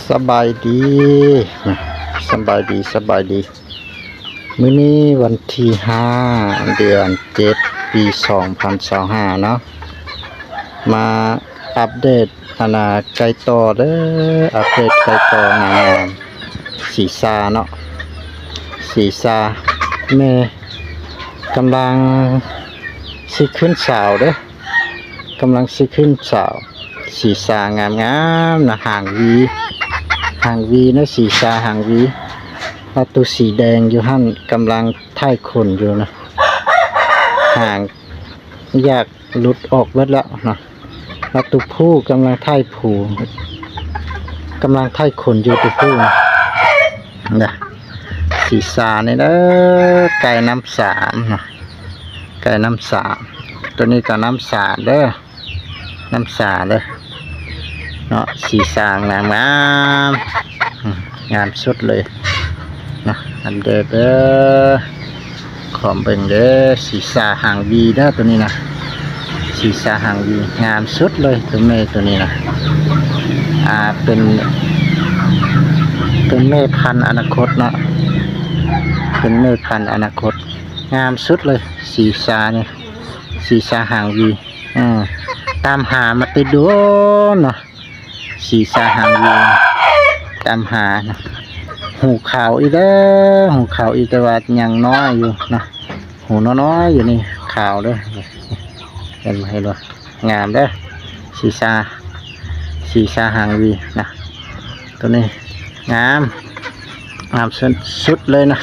ສະບາຍດີ ສະບາຍດີ ສະບາຍດີ. ມື້ນີ້ວັນທີຫ້າ ເດືອນເຈັດ ປີສອງພັນຊາວຫ້າເນາະ ມາອັບເດດ ອັນນ່າ ໄກ່ຕໍ່ເດີ ອັບເດດໄກ່ຕໍ່ງາມໆ ສີຊາເນາະ ສີຊາ ແມ່ກຳລັງຊິຂຶ້ນສາວເດີ ກຳລັງຊິຂຶ້ນສາວ ສີຊາງາມໆນະ ຫາງຫວີ ຫາງຫວີນະ ສີຊາຫາງຫວີ ແລ້ວໂຕສີແດງຢູ່ຫັ້ນກຳລັງຖ່າຍຂົນຢູ່ນະ ຫາງຢາກ ຫຼຸດອອກເບິດແລ້ວເນາະ ແລ້ວໂຕຜູ້ກຳລັງຖ່າຍຜູ ກຳລັງຖ່າຍຂົນຢູ່ໂຕຜູ້ນະ ນະ ສີຊານີ້ເດີ ໄກ່ນ້ຳສາມນະ ໄກ່ນ້ຳສາມ ໂຕນີ້ກໍນ້ຳສາມເດີ ນ້ຳສາເດີ ເນາະ ສີຊາງາມໆ ອືມ ງາມສຸດເລີຍເນາະ ອັນເດີເດີ ຂໍເບິ່ງເດີ ສີຊາຫາງຫວີເດີ ໂຕນີ້ນະ ສີຊາຫາງຫວີ ງາມສຸດເລີຍ ໂຕແມ່ໂຕນີ້ນະ ອ່າ ເປັນ ເປັນແມ່ພັນອະນາຄົດເນາະ ເປັນແມ່ພັນອະນາຄົດ ງາມສຸດເລີຍ ສີຊານີ້ ສີຊາຫາງຫວີ ເອີ ຕາມຫາມາແຕ່ດົນເນາະ ສີຊາຫາງຫວີ ຕາມຫານະ ຫູຂາວອີກເດີ ຫູຂາວອີກ ແຕ່ວ່າຍັງນ້ອຍຢູ່ນະ ຫູນ້ອຍໆຢູ່ນີ້ ຂາວເດີ ເຫັນບໍ່ ເຫັນບໍ່ ງາມເດີ ສີຊາ ສີຊາຫາງຫວີນະ ໂຕນີ້ງາມ ງາມສຸດໆເລີຍນະ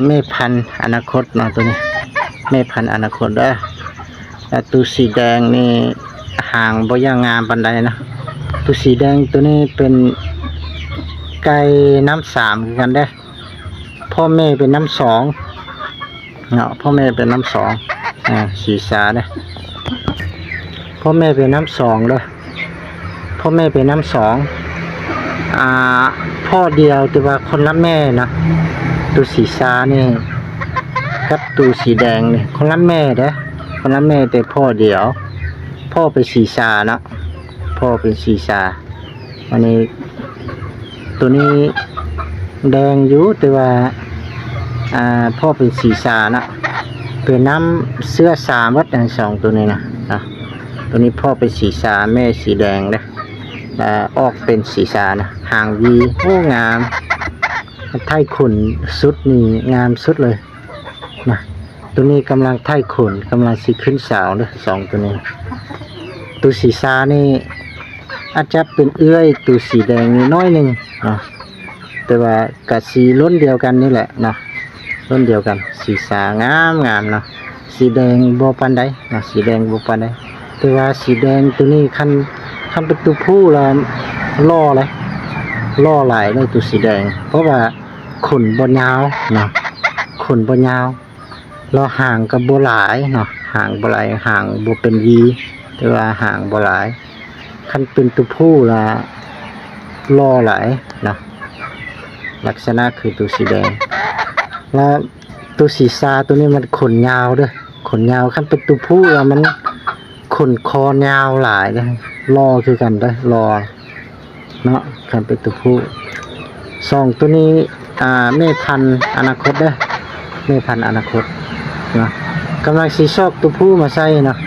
ແມ່ພັນອະນາຄົດເນາະ ໂຕນີ້ແມ່ພັນອະນາຄົດເດີ ແລ້ວໂຕສີແດງນີ້ຫາງບໍ່ຢ່າງງາມປານໃດນະ ໂຕສີແດງໂຕນີ້ເປັນໄກ່ນ້ຳສາມຄືກັນເດ້ ພໍ່ແມ່ເປັນນ້ຳສອງເນາະ ພໍ່ແມ່ເປັນນ້ຳສອງ ອ່າ ສີຊາເດ້ ພໍ່ແມ່ເປັນນ້ຳສອງເດີ ພໍ່ແມ່ເປັນນ້ຳສອງ ອ່າ ພໍ່ດຽວ ແຕ່ວ່າຄົນລະແມ່ນະ ໂຕສີຊານີ້ກັບໂຕສີແດງນີ້ຄົນລະແມ່ເດ້ ຄົນລະແມ່ແຕ່ພໍ່ດຽວ ພໍ່ເປັນສີຊາເນາະ ພໍ່ເປັນສີຊາ ອັນນີ້ ໂຕນີ້ແດງຢູ່ ແຕ່ວ່າ ອ່າ ພໍ່ເປັນສີຊານະ ເປັນນ້ຳເຊື້ອຊາໝົດ ທັງສອງໂຕນີ້ນະ ນະ ໂຕນີ້ພໍ່ເປັນສີຊາ ແມ່ສີແດງເດ້ ແລ້ວອອກເປັນສີຊານະ ຫາງຫວີ ໂອ້ ງາມ ທ້າຍຂົນສຸດນີ້ງາມສຸດເລີຍ ນະ ໂຕນີ້ກຳລັງຖ່າຍຂົນ ກຳລັງຊິຂຶ້ນສາວເດີ ສອງໂຕນີ້ ໂຕສີຊານີ້ອາດຈະເປັນເອື້ອຍໂຕສີແດງນີ້ໜ້ອຍໜຶ່ງເນາະ ແຕ່ວ່າກະສີລຸ້ນດຽວກັນນີ້ແຫຼະເນາະ ລຸ້ນດຽວກັນ ສີຊາງາມໆເນາະ ສີແດງບໍ່ປານໃດເນາະ ສີແດງບໍ່ປານໃດ ແຕ່ວ່າສີແດງໂຕນີ້ຄັນ ຄັນເປັນໂຕຜູ້ລະຫຼໍ່ເລີຍ ຫຼໍ່ຫຼາຍເລີຍໂຕສີແດງ ເພາະວ່າ ຂົນບໍ່ຍາວເນາະ ຂົນບໍ່ຍາວ ແລ້ວຫາງກໍບໍ່ຫຼາຍເນາະ ຫາງບໍ່ຫຼາຍ ຫາງບໍ່ເປັນຫວີ ແຕ່ວ່າຫາງບໍ່ຫຼາຍ ຄັນເປັນໂຕຜູ້ລະຫຼໍ່ຫຼາຍເນາະ ລັກສະນະຄືໂຕສີແດງ ແລ້ວໂຕສີຊາໂຕນີ້ມັນຂົນຍາວເດີ ຂົນຍາວ ຄັນເປັນໂຕຜູ້ລະມັນ ຂົນຄໍຍາວຫຼາຍເດ້ ຫຼໍ່ຄືກັນເດ້ ຫຼໍ່ເນາະ ຄັນເປັນໂຕຜູ້ ສອງໂຕນີ້ ອ່າ ແມ່ພັນອະນາຄົດເດ້ ແມ່ພັນອະນາຄົດເນາະ ກຳລັງຊິຊອກໂຕຜູ້ມາໃສ່ເນາະ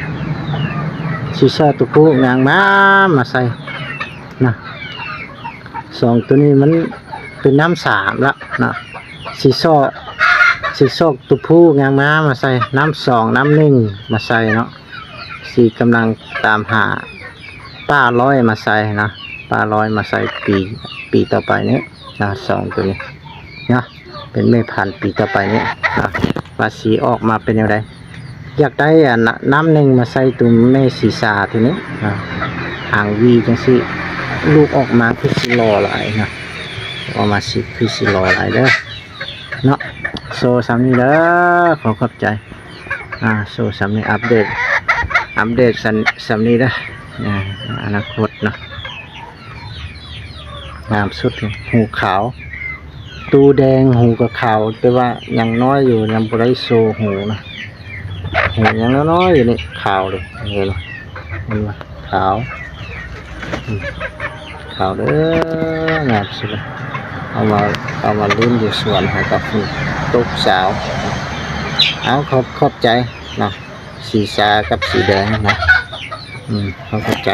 ຊິຊອກໂຕຜູ້ງາມໆມາໃສ່ເນາະ ສອງໂຕນີ້ມັນເປັນນ້ຳສາມລະເນາະ ຊິຊອກ ຊິຊອກໂຕຜູ້ງາມໆມາໃສ່ ນ້ຳສອງ ນ້ຳໜຶ່ງມາໃສ່ເນາະ ຊິກຳລັງຕາມຫາປ້ານ້ອຍມາໃສ່ນະ ປ້ານ້ອຍມາໃສ່ປີ ປີຕໍ່ໄປນີ້ນະ ສອງໂຕນີ້ນະ ເປັນແມ່ພັນປີຕໍ່ໄປນີ້ນະ ວ່າຊິອອກມາເປັນແນວໃດ ຢາກໄດ້ອັນນະ ນ້ຳໜຶ່ງມາໃສ່ໂຕແມ່ສີຊາໂຕນີ້ນະ ຫາງຫວີຈັ່ງຊີ້ ລູກອອກມາຄືຊິຫຼໍ່ຫຼາຍນະ ອອກມາຊິ ຄືຊິຫຼໍ່ຫຼາຍເດີ ເນາະ ໂຊສ່ຳນີ້ເດີ ຂໍຂອບໃຈ ອ່າ ໂຊສ່ຳນີ້ ອັບເດດ ອັບເດດສ່ຳ ສ່ຳນີ້ເດີ ອ່າ ອະນາຄົດເນາະ ງາມສຸດ ຫູຂາວ ຕູແດງ ຫູກໍຂາວ ແຕ່ວ່າຍັງນ້ອຍຢູ່ ຍັງບໍ່ໄດ້ໂຊຫູນະ ຫູຍັງນ້ອຍໆຢູ່ນີ້ ຂາວເລີຍ ເຫັນບໍ່ ເຫັນບໍ່ ຂາວ ອືມ ເຂົ້າເດີ ງາມສຸດເລີຍ. ເອົາມາ ເອົາມາຫຼິ້ນຢູ່ສວນໃຫ້ກັບຝົນຕົກສາວ. ເອົາ ຂອບ ຂອບໃຈເນາະ ສີສາກັບສີແດງນະ. ອືມ ຂອບ ຂອບໃຈ.